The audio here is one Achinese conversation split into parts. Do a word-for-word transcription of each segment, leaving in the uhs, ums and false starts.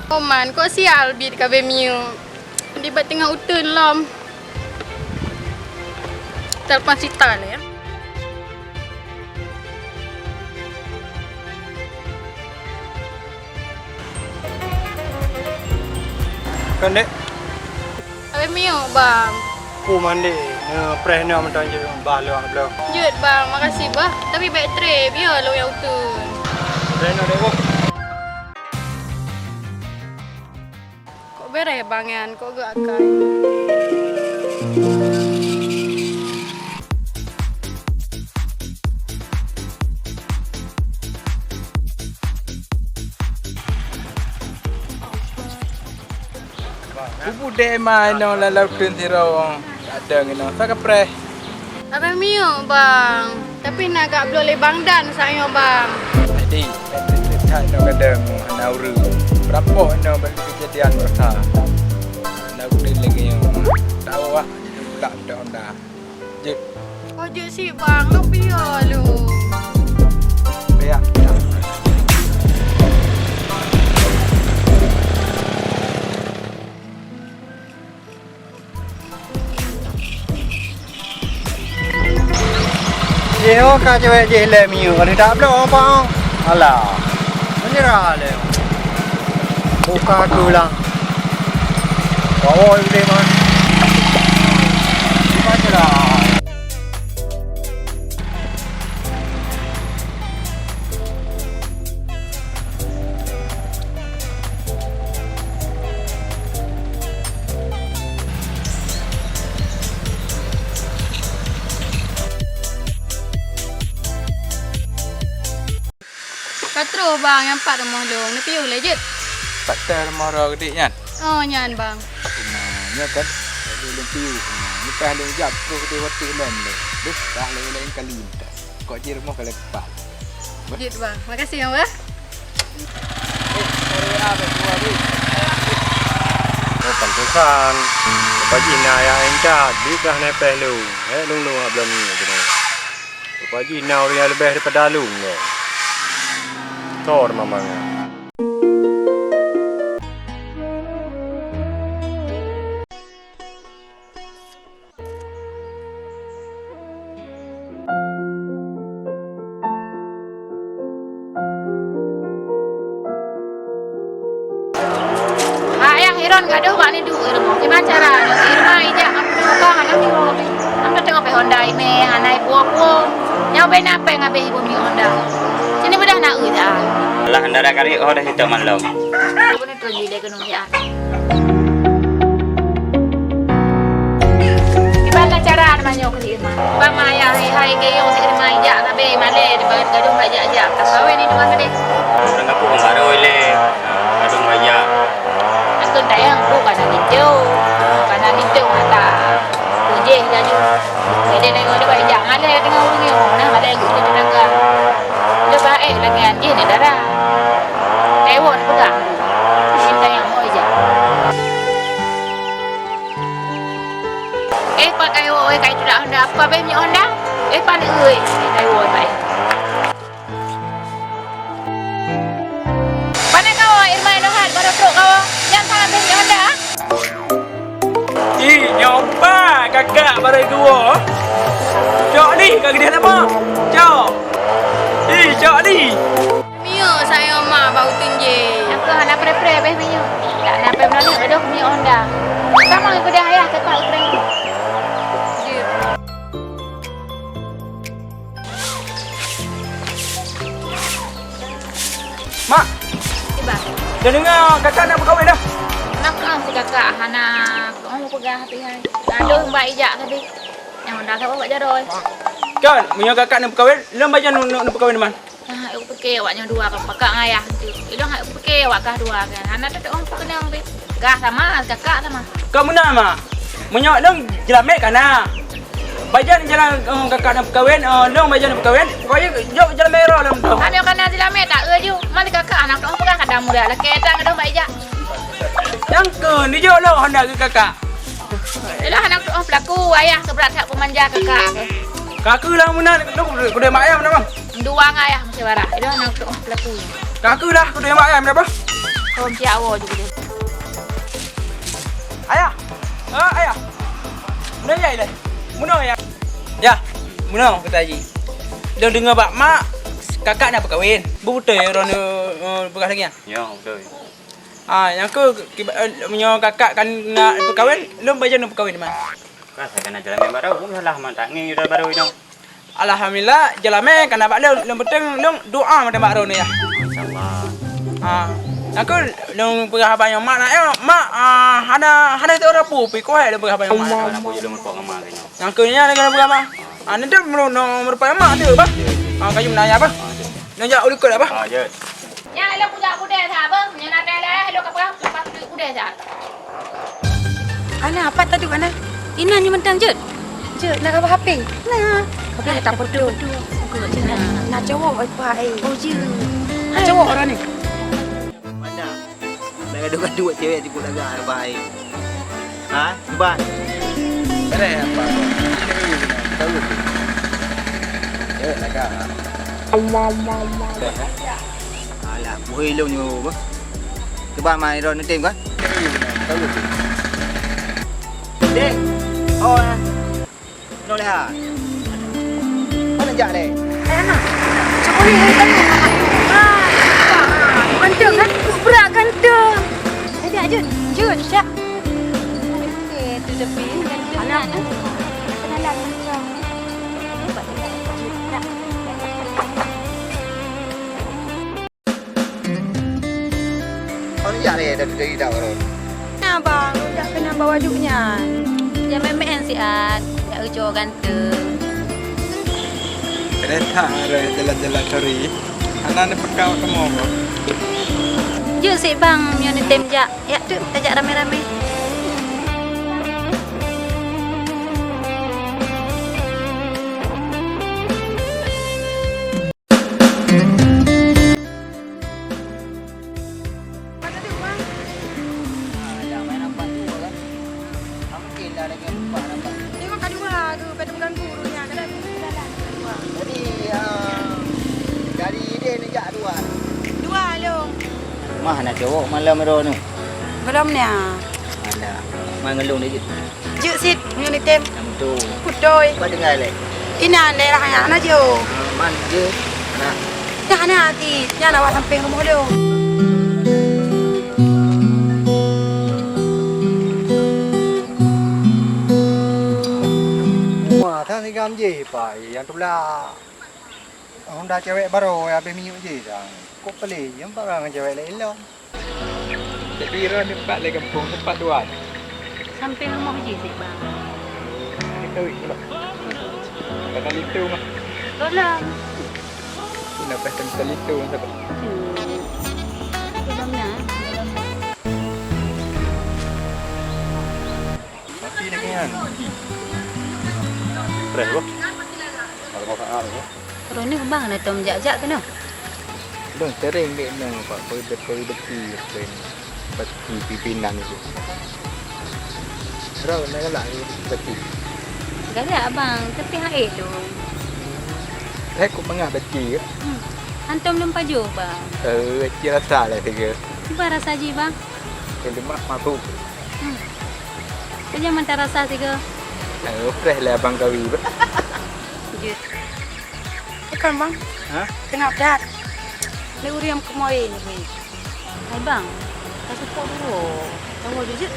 Oh man, kok sial bit ka bèe miyueb. Dibat teungoh uteuen lom. Telepon Sita lé. Kon, Dek? Abéh miyueb, Bang. Ku mandi, neupreh nyoe mantong jeuet bah lôn bloe. Jeuet, Bang. Makasih, bah. Tapi bèk trép, yo lôn nyang uteuen. Trép nyoe, Dek, boh. Kok bèrèh, Bang, nyan? Kok geuakai? Kubu deh ma inong lam laôt kheun sirong. Kadang inong sa kapreh. Abang miyueb, Bang. Tapi na gak bloe lé Bang Dan sa nyoe, Bang. Jadi, that inong kadang hana ureueng. Berampok inong bagi kejadian bersa. Na ureueng lagi nyoe. Tahu ah, jadi pula dak onda. Jeuet. Oh, jeuet sit, Bang. Lôn piôh lôn. Piôh. Jih, oh, ka cewek jih lé miyueb. Ada tak bloe, Bang? Alah. Menyerah lé. Buka tu lah. Bawa udeh, man. Gimana lah? Ka troh, Bang, nyang pat rumoh lôn. Neupiôh lé jeuet. Pat rumoh droe geude nyan? Oh, nyan, Bang. Nah, nyoe kan, lôn piôh. Leupah lôn jak troh geude watèe lom lé. Deuh, dah lé laén kali entat. Kok jih rumoh ka lé keupat. Jeuet, Bang. Makasih, Bang, bah. Oh, pantesan. Leupah jih na ayah entat, di dah nepeh lôn. Eh, lôn lôn ablan ni. Rupajih na ureueng nyang leubeh daripada lôn nyoe. Thor mamang nyan. Hak yah Iron gadoh bak ni duek rumoh. Kiban cara nyoe? Irma ijak ngon penumpang hana tibo. Nang teungoh peh Honda imè hana ipuwoe-puwoe. Nyoe bena peh ngabeh ibu mi Honda. Sini beudah na ui dah. Lah Honda kali oh dah sitok malom. Ibu ni terus jilai keunoe ya. Kiban cara nyoe keu Irma. Bang ayah hai hai ke yo Irma ijak sabe malè di bawah gadoh bak jak-jak. Ka sawe ni dua gede. Orang aku baru le. Kadang raya. Aku tayang tu kana gitu. Kana gitu mata. Tujih jaju. Jadi naik orang baik jak ngalai dengan orang yang mana ada yang kita tenaga. Dia baik lagi anjing ni darah. Tewon pegang. Cinta yang mau je. Eh, pakai woi kai tu dah Honda. Apa beh ni Honda? Eh, panik oi. Kai woi pai. Pane kawa Irma Inohat baru trok kawa. Nyan salah beh nyoe dah. Ih, nyoe ba kakak baru dua. Cok di ka gede nama. Cok. Ih, cok di. Mio saya mak bau tunje. Aku hana pre-pre beh mio. Tak na pem nani aduh mio onda. Sama aku dah ayah kakak pre. Mak. Iba. Dah dengar kakak nak berkahwin dah? Nak ah si kakak hana kau peugah hati hai. Aduh mbak ijak tadi. Yang dah tahu awak jaroi. Kan, meunyoe kakak nak berkahwin, lom bajan nak berkahwin man. Nah, aku pikir awak nyoe dua kan pakak ngayah tu. Ilong aku pikir awak kah dua kan. Hana tetu'oh peukeuneung pih. Gah sama, kakak sama. Kau meunan mak. Meunyoe lôn jeulamét kana. Bajan jalan eh, kakak nak peukawén, eh, lôn bajan nak peukawén. Pokoknya jok jeulamét roh lôn tu. Kami kana jeulamét tak eh ju. Mali kakak anak tu peugah kada muda lagi datang ada baik jak. Nyang keu ni jok lôn hana keu kakak. Yalah anak tu pelaku ayah keuberat hak pemanja kakak. Kaku lah meunan tu kuda mak ayam nama. Dua ngai ah mesti warak. Ida nang tu pelaku. Kaku lah kuda mak ayam apa? Hom siat woe ju keudeh. Ayah! Ah, ayah! Meunoe yah ilèe? Meunoe yah? Yah, meunoe keutai jih. Lôn deungö bak mak, kakak na peukawen. Beutôi droeneuh, eh, peugah lagèe nyan? Nyo, beutôi. Ah, nyang kheueh kiba-, eh, meunyoe kakak ka na peukawen, lôn bak droeneuh peukawen teuma. Ka sagai na jalamé barô, hom salah mantong ngieng jalamé barô nyoe. Alhamdulillah, jalamé ka na bak lôn, lôn peuteung lôn doa mantong bak droeneuh yah. Insyaallah. Ha. Nyang kheueh lôn peugah haba nyoe mak na, eh, mak, ah, hana, hana teuh rapu pih, keuhai lôn peugah haba nyoe mak. Hana rapu je lôn meureumpok ngon mak nyoe. Nyang kheueh nyan lôn peugah haba. Ah, nanti meureumpok ngon mak tu, bah. Ah, kayu na ya, bah. Ah, jeuet. Nyoe jak u likot, bah. Ah, jeuet. Nyan lôn kujak budé sa beuh, nyan na teuh lé lôn ka peugah lepas duek budé sa. Ana, pat taduek ana? Inan nyoe mantong jeuet. Jeuet, na gambar H P. Na. Tapi tak betul. Na cowok ai pak ai. Oh, jeuet. Na cowok orang ni. Mana? Nak gaduh-gaduh cewek di Pulau Gah, bah ai. Ha? Bah. Ada apa? Tahu. Cewek lagak. Alah, buhôi lôn nyoe beuh. Keubah mai droeneuh tem kan? Dek. Oh, eh. Noleh ha. Mana jak dek? Eh, anak. Cakap ni, eh, kan. Ah, ganteng kan? Berat ganteng. Eh, jak, jeuet. Jeuet, jak. Okey, tu tepi. Anak. Kenalan. Awak jak lé dari, dari dak baroe. Nah, bang, jak keunan bak waduk nyan. Jak meu'en-meu'en siat, jak ujoe ganteng. Kereta arah jalan-jalan sore. Hana neupeuka kamoe, bang. Jeuet sit, bang, meunyoe neutem jak. Jak teuk tajak ramé-ramé. Jadi, ah, dari idéh neujak dua. Dua lom. Mah na cowok malam droeneuh? Belum na. Ada. Mai ngon lôn deh jeuet. Jeuet sit, meunyoe neutem. Nyang beutôi. Beutôi. Pat tinggai lé? Inan daerah nyan na jeuet. Ah, man jeuet. Nah. Nyan na sit, nyan awak sampéng rumoh lôn. Wah, sang sigam jih, Pak, nyang tula. Honda cewek baroe, habéh minyeuk jih sang. Kok peulé, nyang pakai ngon cewek laén lom. Jadi, droeneuh pat lé gampông, teumpat dua. Sampéng rumoh jih sit, bang. Kita wik pula. Kata litu mah. Tolong. Kenapa kata litu mah? Hmm. Tolong ya. Mati dah kan? Fresh, bro. Kalau mau kat arah, bro. Droeneuh bang na tom jak-jak keunoe. Lôn sering dek nyoe, Pak, peureubeti pen bati pimpinan itu. Rau na galak bati. Galak bang, tapi hai lôn. Hai ku mangah bati ke? Hmm. Hantom lôn pajoh bang. Eh, ci rasa lah tiga. Cuba rasa ji bang. Kelemak mabuk. Hmm. Saja mantap rasa tiga. Eh, fresh lah abang kawi. Jeuet. Bukan, Bang. Hah? Tengah peugah. Ni ureueng keumoe ni. Hai, Bang. Ka seupôt dulu. Tunggu jeuet.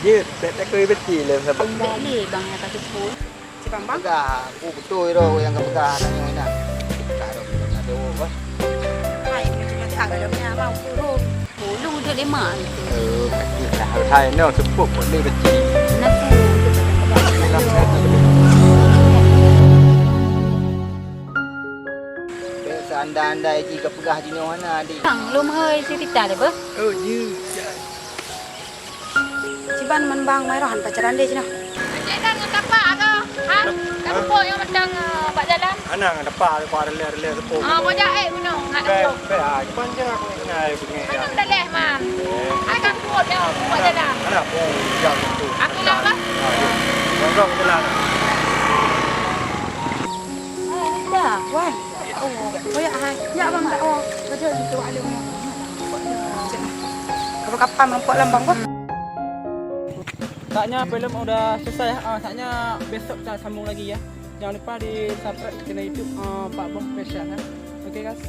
Jeuet, tak takoi beutôi lé saban. Bèk lé, Bang, nyang ka seupôt. Si Bang, Bang? Peugah, aku beutôi roh nyang ka peugah aneuk nyoe na. Peugah roh, peugah roh, Bang. Hai, macam mana tak ada punya, Bang? Urus. Ulôn udép lé mak itu. Eh, kaki lah. Hai, no, seupôt pun ni kecil. Kenapa? Bèk seandai-andai jih ka peugah jinoe hana, adik. Bang, lôn meuhôi cerita deh, beuh. Oh, jeuet. Ciban man bang, mai roh han pacaran deh cina. Cek dan ngon tapak ke? Ha? Ka teupok nyang mantong, eh, bak jalan. Hana ngon tapak, ada kuah relé-relé teupok. Ah, mau jak, eh, bunoe, nak teupok. Bèk, bèk, ah, panjang aku nak kenal, aku ni. Mana dah leh, man? Eh. Ai kan kuat dia, kuat dia dah. Mana aku jam tu? Aku nak apa? Ah, ya. Gondrong jalan. Ah, dah. Wan. Oh, oh ya, hai. Ya, bang, tak, oh. Betul, betul, alung. Cek. Apa nampak lambang kah? Saatnya film udah selesai ya. Ah, saatnya besok kita sambung lagi ya. Jangan lupa di subscribe channel YouTube ah, Pak Bos Fashion ya. Oke guys.